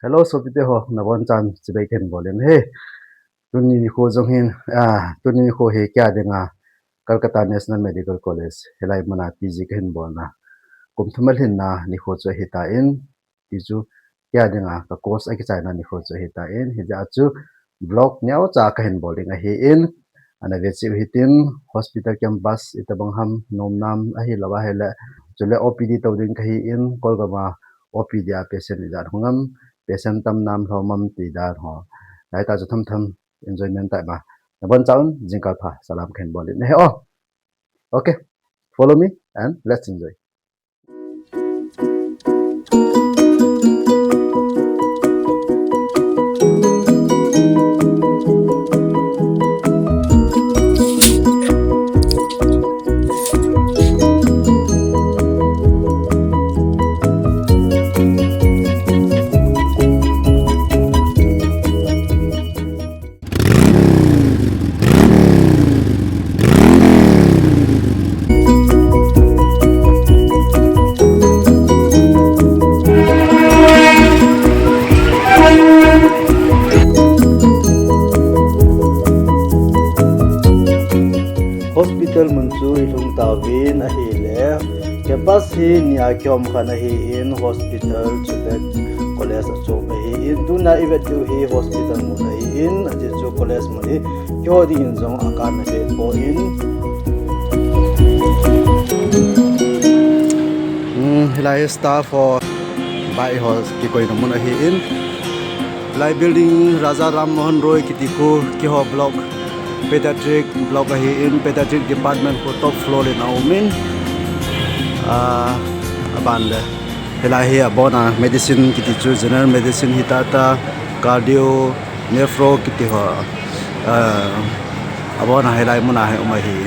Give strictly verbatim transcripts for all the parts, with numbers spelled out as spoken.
Hello, sopite ho, nabonchauvin chibai kahin bol in ahi. Tuni nikho jong hin, ah, tuni nikho hi kei a dinga Calcutta National Medical College, hilai muna P G kahin bolna kum thum alhinna nikho chu ahitan, ti chu kei a dinga ka course akichaina nikho chu ahitan, hijeh a chu vlog neocha kahin bol ding ahin, ana ve cheh u hitin, hospital campus itobang ham, nom nam ahilou ahile, chule O P D tou ding kahin, Kolgam a O P D a patient ijat hung ham, patient tam nam lhom ham ti dan ho. Laitah chu themthem enjoyment tah ma. Nabonchauvin jingkah pha, salam kahin bol in ahi o. Okay, follow me and let's enjoy. Hospital mun chu ilhung tauvin ahile, campus hi ni a kihom khat ahin, hospital chule college achom ahin, tuna ivet diu hi hospital mun ahin, ajeh chu college mun hi kihot dingin jong akana ve poi. Hmm, hilai staff ho, bike ho kikoina mun ahin. Hilai building Raja Ram Mohan Roy kiti khu kihot block, pediatric block ahin, pediatric department khu top floor le na umin. Ah, aban le. Hilai hi abona medicine kiti chu general medicine hita ta, cardio, nephro kiti ho. Ah, abona hilai muna hi um ahi.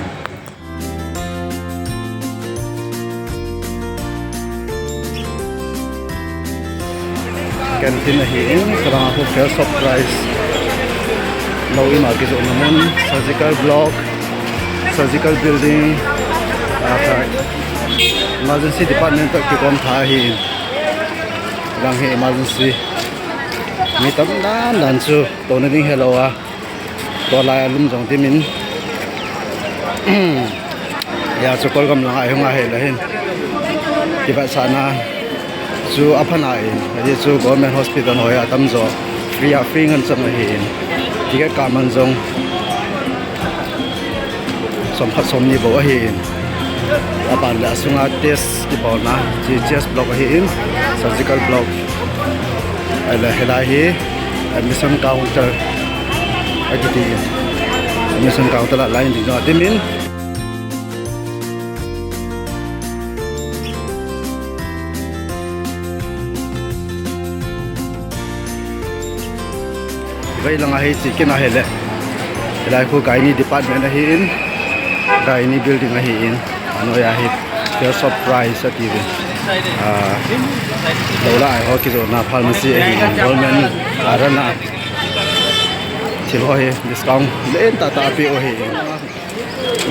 Canteen ahin, kalanga khu First of Christ lou ima kijohna mun, surgical block, surgical building, ah, emergency department toh kikom tha ahin. Lang hi emergency. Mi tam dan dan chu touna ding helou a. Tulai a lum jong dimin. Hia chu Kolgam langa ihung ahile hin kivetsahna chu apha nai, ajeh chu government hospital ho hi atamjo free a, free ngen chang ahin. Ticket kah man jong som khat som ni bou ahin. Aban le asunga test kibolna, chest block ahin, surgical block. Ahile hilai hi admission counter akiti. Admission counter a line ding jong adimin. Vei langa hi chekit na hile. Hilai khu gynae department ahin, gynae building ahin. Anoiya hi First of Christ ati ve. Ah, lou lai ho kijohna pharmacy ahin, government a run a. Thil ho hi discount len tah tah apeh u ahin.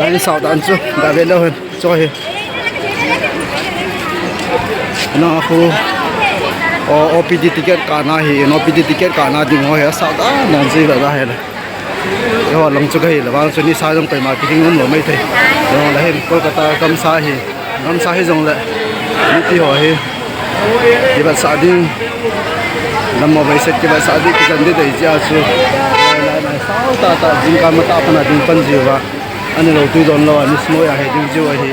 Line sao dan chu, ga ve leu hen, chu hi. Na khu, o, O P D ticket kana hi, O P D ticket kana ding ho hi, sao dan dan chu ve da hi le. Eiho lang chu kahi le, vang chu nisa jong koima kiding umlou maithei. Jong le hin Kolkata gamsa hi, gamsa hijongle mipi ho hi kivetsah ding, lam mo vei set kivetsah ding, kijan ding dei jeh a chu. Lai lai sao tah tah, jingkah matah a pat a ding pan jiuva. Ani lou tui don lou a, ni snow a he ding jiu ahi.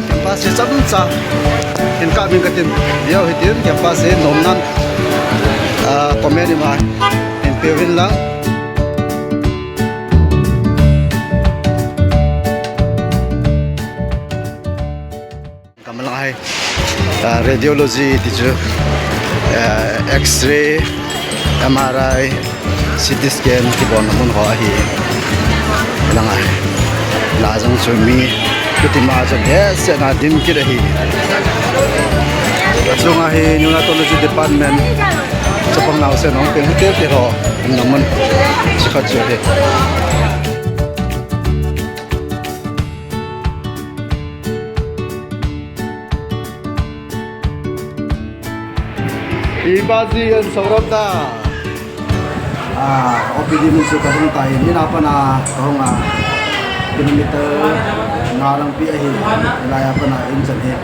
Campus hi chomcha hin kap in katin, view hitin, campus hi nomnan, ah, comment ima hin peuvin lang. Kamal lang ahi, ah, radiology ti chu, ah, X-ray, M R I, C T scan kibolna mun ho ahi. Lang ahi. La jong chu mi kiti ma chu behseh na dim kit ahi. Achunga hi neonatology department chapang naosen hung peng tel tel ho umna mun chu khat chu ahi. Ibaji and Saurabh da. Ah, O P D min chu kahung tai, min a pat a kahung a, kilometer nga lang pi ahi, lai a pat a in chan hi.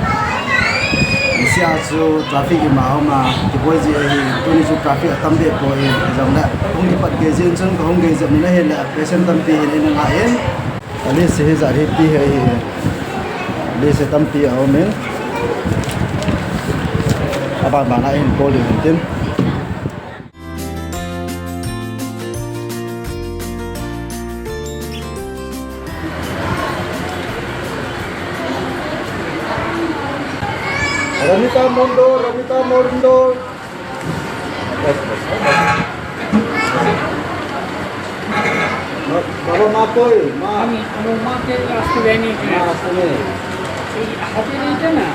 Sia chu traffic ima homa, kiboi ji ahi, tuni chu traffic atam be poi, jong le, hung kipat ge jin chun kahung ge jep min ahi le, patient tampi hin in nga in. List hi jat hi ti hi ahi. List tampi a um in. Aban ban a hin call ding hin tin. Ramita Mondo, Ramita Mondo. বাবা, মা কই? মা। আমি, আমার মাকে আসতে দেয়নি এখানে। মা আসতে নেই। এই হাতে নিতে না।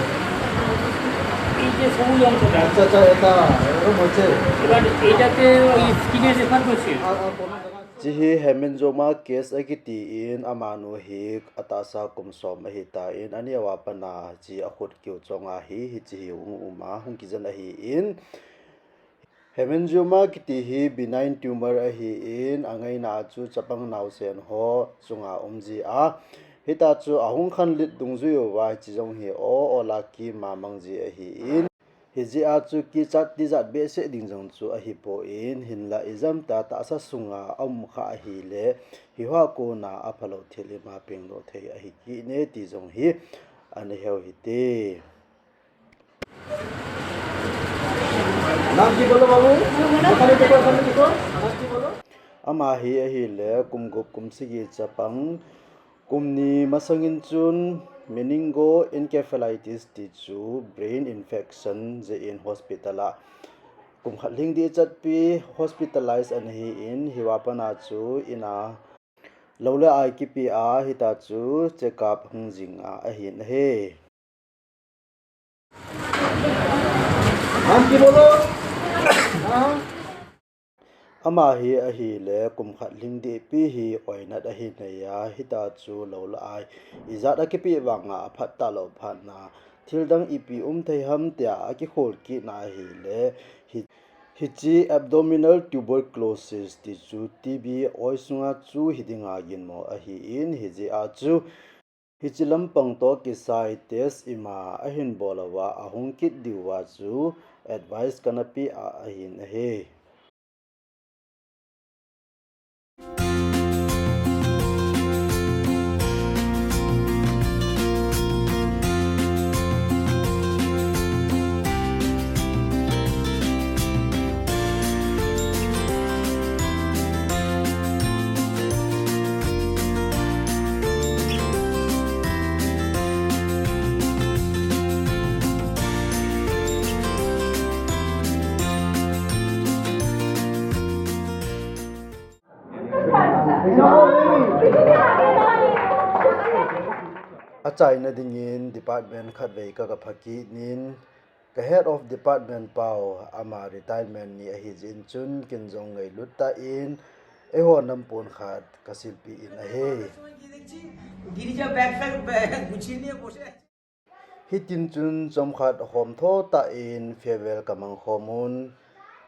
এই যে সবুজ অংশটা। আচ্ছা, আচ্ছা, এটা এরকম হচ্ছে। এবার এইটাতে ওই স্কিনে রেফার করছি। আর, আর কোনো জায়গায় Hiche hi hemangioma case akiti in, amanu hi atahsa kum som ahi tan, aneo a pat a hiche akhut kiu chong a hi, hiche hi hung um a, hung kijen ahi in. Hemangioma kiti hi benign tumor ahi in, angaina chu chapang naosen ho chunga um ji a. Hitia chu ahung khanlet dungjui uva hiche jong hi o, o la kima mang ji ahi in. Hijeh a chu kichat tijat behseh ding jong chu ahipoi, hinlah ijemtia tahsa sunga aum kha ahile, hiho a kona aphalou thil ima pengdoh thei ahi kit e ti jong hi ana heu hite. नाम की बोलो बाबू? पता नहीं किसको, पता नहीं किसको। नाम की बोलो? Ama hi ahile kum gup kum sagi chapang, kum ni masangin chun meningoencephalitis ti chu brain infection jeh in hospital a kum khat lhing ding chatpi hospitalize ana hi in, hiva pat a chu in a lou le ai kipe a, hitia chu check up hung jing a ahin ahi. नाम की बोलो? हाँ। Ama hi ahile kum khat lhing ding pi hi oinat ahi nai a, hitia chu lou le ai ijat a kipe vang a aphat talou phat a, thil dang ipi um thei ham tia akikhol kit na ahile, hi, hiche abdominal tuberculosis ti chu T B oi sunga chu hiding a ginmo ahi in, hijeh a chu hiche lampang toh kisai test ima ahin bol uva ahung kit diuva chu advice kana pe a ahin ahi. Achaina dingin department khatvei ka, ka pha kit in, ka head of department pau ama retirement ni ahi jeh in chun kin jong ngailut tah in eiho nampon khat ka silpi in ahi. Girija bag ফ্যাগ গুছিয়ে নিয়ে বসে আছে। Hitin chun chomkhat hom tho tah in farewell ka mang khom un,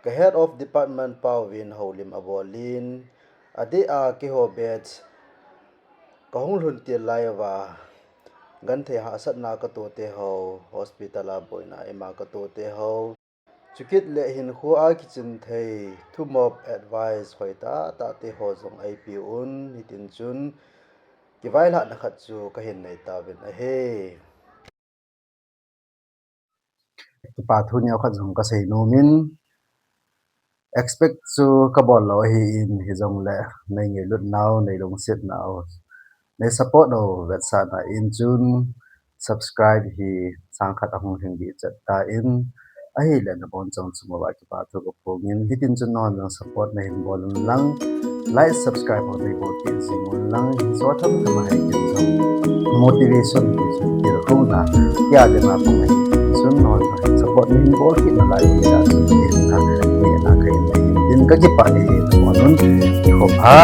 ka head of department pau vin houlim abol in, adeh a keiho batch ka hung lhun til lai uva, genthei hahsatna ka toh te ho, hospital a boina ima ka toh te ho, chukit le hinkho a kiching thei, thumop advice hoi tah tah te ho jong eipe un, hitin chun kivailhahna khat chu kahin nei tauvin ahi. Kipa thu neo khat jong ka sei nom in, expect chu ka bol lou ahi in, hijongle nei ngailut nau, nei lungset nau, nei support nau vetsahna in chun subscribe hi sang khat ahung lhing ding chat tan, ahile nabon chong chunguva kipa thu ka phong in, hitin chun nahon jong support nahin bol un lang, like, subscribe ho nei bol kit jing un lang, hiche themkhat ahi kin jong motivation ti chu kithum na, tia ding a pang ahi kin chun nahon jong support nahin bol kit nalai ding a chun tin na, nehna kahin nei in, tin ka kipah e, nabon un, nikho pha.